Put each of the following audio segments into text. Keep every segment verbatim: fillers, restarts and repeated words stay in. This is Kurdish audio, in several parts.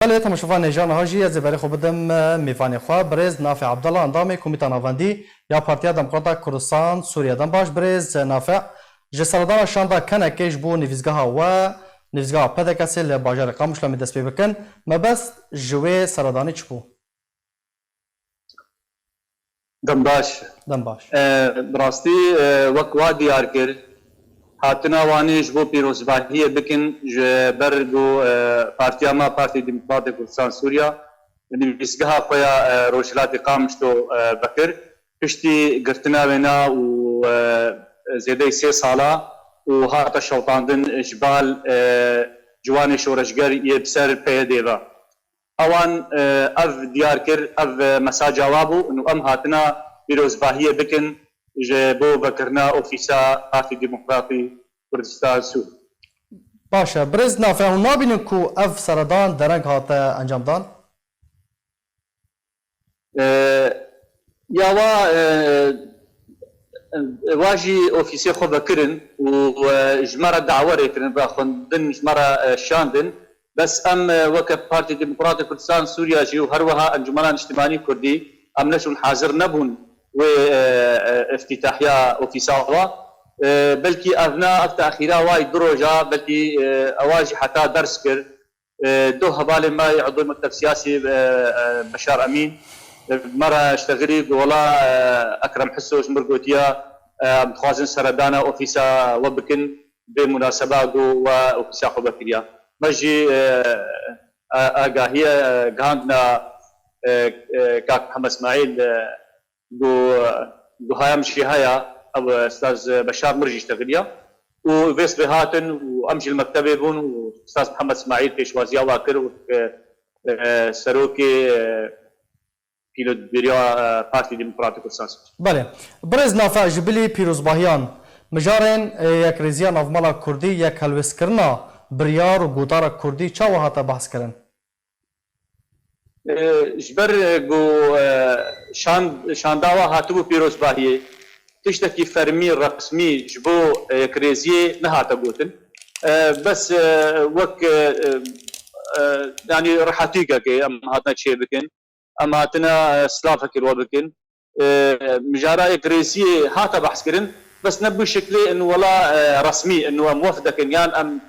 Belê, temaşevan hêja niha jî ez ê berê xwe bidim, e, mêvanê xwe, birêz Nafe Abdallah, endamê Komîta Navendî ya Partiya Demokrata Kurdistan Sûriye. Dem baş, birêz Nafe. Ji seredana şanda K N K'ê ji bo nivîzgeha we, nivîzgeha P D K'ê li bajarê Qamişlo em ê dest pê bikin. Mebest ji wê seredanî çi bû? Dem baş. Dem baş. E, bi rastî, e, wek wa diyar kir, hatina wanê ji bo pîrozbahiyê bikin ji ber ku, e, partiya me, Partî Demokratê Kurdistan Sûriya, nivîsgeha xwe ya, e, Rojhilatê Qamişlo, e, vekir. Piştî girtina wêna û, e, zêdeyî sê sala û hate şewitandin ji bal, e, ciwanê şoreşger yê bi ser P Y D'ê ve. Ewan, e, ev diyar kir, ev, e, mesaja wa bû û em hatina pîrozbahiyê bikin ji bo vekirina ofîsa Partî Demokratî Kurdistan Sûr. Baş e, birêz Nafe, hûn nabînin ku ev seredan dereng hate encamdan? E, ya wa, e, wa jî ofîsê xwe vekirin û, e, ji me re dawe rê kirin, vexwendin ji me re, e, şandin. Bes em, e, weke Partî Demokratê Kurdistan Sûriya jî û her wiha Encûmena Niştimanî Kurdî, em neçûn hazir nebûn wê, e, e, îftîtahiya ofîsa wa. E, belkî ev ne, ev texîra wa yî du roja, belkî, e, ewa jî heta ders kir. E, doh hevalê me yê Edwê Mekteb Siyasî, e, e, Beşar Emîn, e, me re ştexilî, got, wela, e, Ekrem Hiso ji mir gotiya, e, em dixwazin seredana ofîsa we bikin, bê munaseba got we ofîsa xwe vekiriya. Me jî, e, e, agahiye, e, gihandina, e, e, kak Mihemed Îsmaîl, e, got, got haya min jî heye, ev Ustaz Beşar mir jî ştexiliya. Û vê sibê hatin û em jî li mektebê bûn û Ustaz Mihemed Îsmaîl pêşwaziya wa kir wek, e, e, serokê, e, pîlotgiriya, e, Partî Demokratîk Kurdistan Sûriyê. Belê. Birêz Nafe, ji bilî pîrozbahiyan, mijarên, e, yekrêziya navmala Kurdî, yekhelwêstkirina biryar û gotara Kurdî çawa hate behskirin? E, ji ber, e, ku, e, şand-, şanda wa hatibû pîrozbahiyê, tiştekî fermî, resmî ji bo, e, yekrêziyê nehate gotin. E, bes, e, wek, e, e, e, yanî rihetîkekê em hatine çêbikin, em hatine, e, silavekê li we bikin. E, mijara yekrêziyê hate behskirin, bes ne bi şiklê in wela, e, resmî, in em wefdekin yan em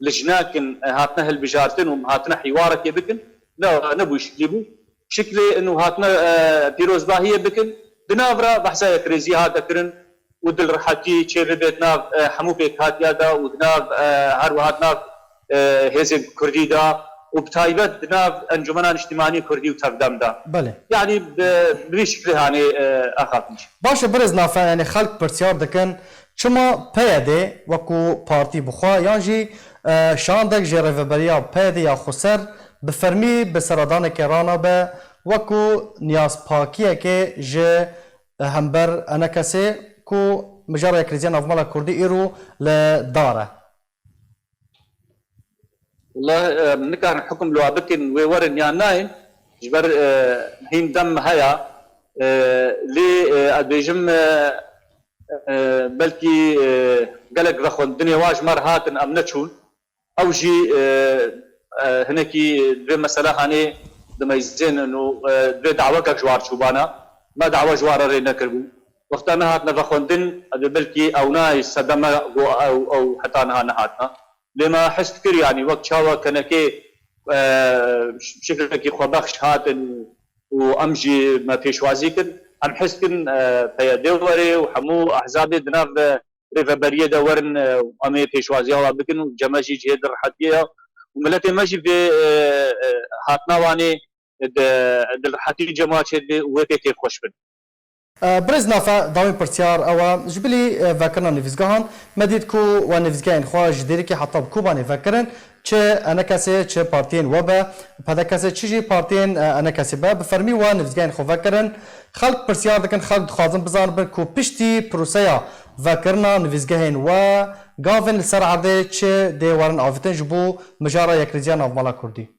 lijnekin, e, hatine hilbijartin û hatine hîwarekê bikin. Ne, ne bi şiklî bû. Şiklê in hatine, e, pîrozbahiyê bikin. Di nav re behsa yekrêziyê hate kirin û dilrehetî çê bibêt nav, e, hemû pêkhatiya de û di nav, e, her wiha di nav, e, hêzên kurdî de û bi taybet di nav Encûmena Niştimanî Kurdî û Tevdem de. Belê. Yanî bi, bi vî şiklê hanê, e, axaftin. Baş e, birêz Nafe, yanî xelk pirsyar dikin, çima P Y D wekû partî bi xwe yan jî, e, şandek ji rêveberiya P Y D ya xweser bi fermî bi seradanekê ranabe, wekû niyazpakiyekê ji hember enekesê ku mijara yekrêziya navmala Kurdî îro li dar e? Wela, em nikarin hukum li wa bikin, wê werin yan nayên, ji ber, e, hîn dem heye, e, lê, e, ez bêjim, e, e, belkî, e, gelek vexwendinê wa ji me re hatin, em neçûn. Ew jî, e, e, hinekî divê mesela hanê dimeyzênin û, e, divê dawekek ji war çûbana. Me dawe ji wan re rê nekiribû. Wexta nehatine vexwendin, divê belkî ew nayê sedeme ku ew, ew heta niha nehatine. Lê me his dikir, yanî wek çawa kenekê, e, şiklekî xwebexş hatin û em jî me pêşwazî kir. Em his dikin, e, P Y D were û hemû ehzabê di nav, e, rêveberiyê de werin, e, em ê pêşwaziya wan bikin û cem me jî cihê dilrehetiyê ye û miletê me jî vê, e, e, hatina wanê di, dilrehetî cem wan çêdibe û wê pê kêfxweş bin. E, birêz Nafe, dawîn pirsiyar ew e, ji bilî, e, vekirina nivîzgehan, me dît ku we nivîzgehên xwe ji Dêrikê heta bi Kobanê vekirin, çi enekesê, çi partiyên we be, P D K'ê, çi jî partiyên, e, enekesê be, bi fermî we nivîzgehên xwe vekirin. Xelk pirsiyar dikin, xelk dixwazin bizanibin ku piştî proseya vekirina nivîzgehên we, gavên li ser erdê çi dê werin avêtin ji bo mijara yekrêziya navmala Kurdî?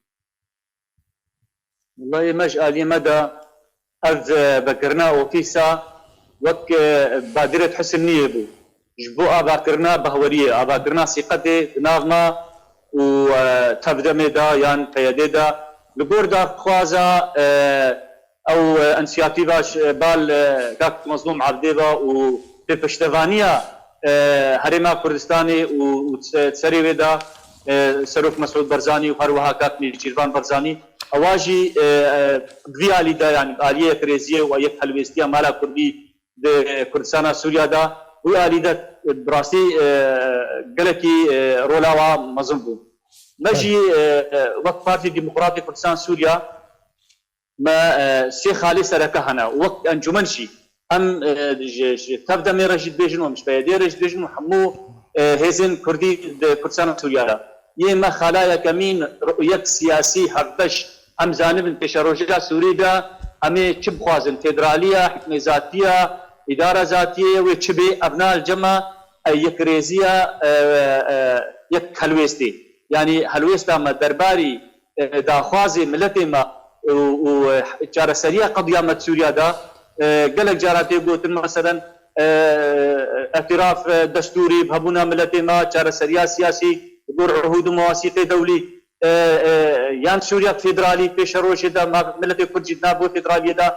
Wellahî me ji aliyê me de ev, e, vekirina ofîsa wek, e, badirê Hisin niyê bû. Ji bo avakirina bahweriyê, avakirina sîqetê di nav me û, e, Tevdemê de yan P Y D'ê de Li gor daxwaza, e, ew, e, însiyatîva ji bal, e, kak Mezlûm Ebdê ve û pêpiştevaniya, e, Herêma Kurdistanê û, û se-, serê wê de, e, Serok Mesûd Barzanî û her wiha kak Nêçîrvan Barzanî, ewa jî, e, e, bi vî alî de, yanî bi aliyê yekrêziyê û yekhelwêstiya mala Kurdî di Kurdistana Sûriya de, wî alî de, e, bi rastî, e, gelekî, e, rola wa mezin bû. Me jî, e, e, wek Partî Demokratî Kurdistan Sûriya, me, e, sê xalê sereke hene. Wek encûmen jî em, e, ji, ji tev demê re jî dibêjin û em ji P Y D'ê re jî dibêjin û hemû, e, hêzên Kurdî di Kurdistana Sûriya re. Yê me xala yekemîn ruyek siyasî hevbeş, em zanibin pêşeroja Sûrî de em ê çi bixwazin, federaliya, hikmêzatiya, îdara zatiyê wê çi bê, ev na li cem me, e, yekrêziya, e, e, yek helwêstê. Yanî helwêsta me derbarî e, daxwazê miletê me û, û, e, çareseriya qediya me di Sûriya de, e, gelek cara tê gotin, meselen, e, îtiraf, e, destûrî bi hebûna miletê me, çareseriya siyasî, li gor uhûd û mewasîqê dewlî, e, e, yan Sûriya federalî pêşerojê de, ma miletê Kurd jî di nav bo federaliyê de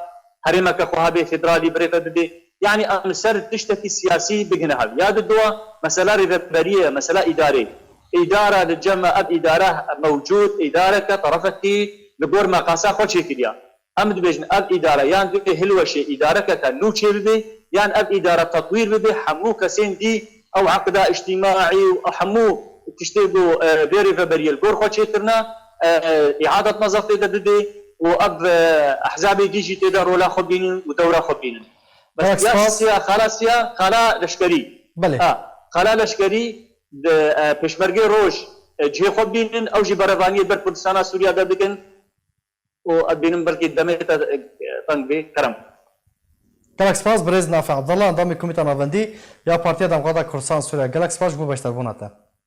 herêmeke xwe hebe federalî bi rê ve bidê. Yanî em li ser tiştekî siyasî bigihine hev. Ya di dua mesela rêveberiyê ye, mesela îdarê. Îdara li cem me, ev îdare mewcûd, îdareke terefekî li gor meqasa xwe çêkiriya. Em dibêjin ev îdare yan divê hilweşê îdarekeke nû çêbibe, yan ev îdare tetwîr bibe, hemû kesên dî ew eqda îctîmaî û hemû tiştê ku, e, vê rêveberiyê li gor xwe çêkirine, e, îadet nezafê de bibe û ev, e, ehzabê dî jî tê de rola xwe bînin û dewra xwe bînin. Bes Gelek ya spas. Siya, xala siya, xala leşkerî. Belê. Ha, xala leşkerî di, e, pêşmergê roj, e, cihê xwe bînin, ew jî berevaniyê ber Kurdistana Sûriya de bikin û ez bînim belkî demê te, e, teng bê. Kerem. Gelek spas birêz Nafi Abdullah, endamê Komîta Navendî ya Partiya Demokrata Kurdistan Sûriya. Gelek spas ji bo beşdarbûna te.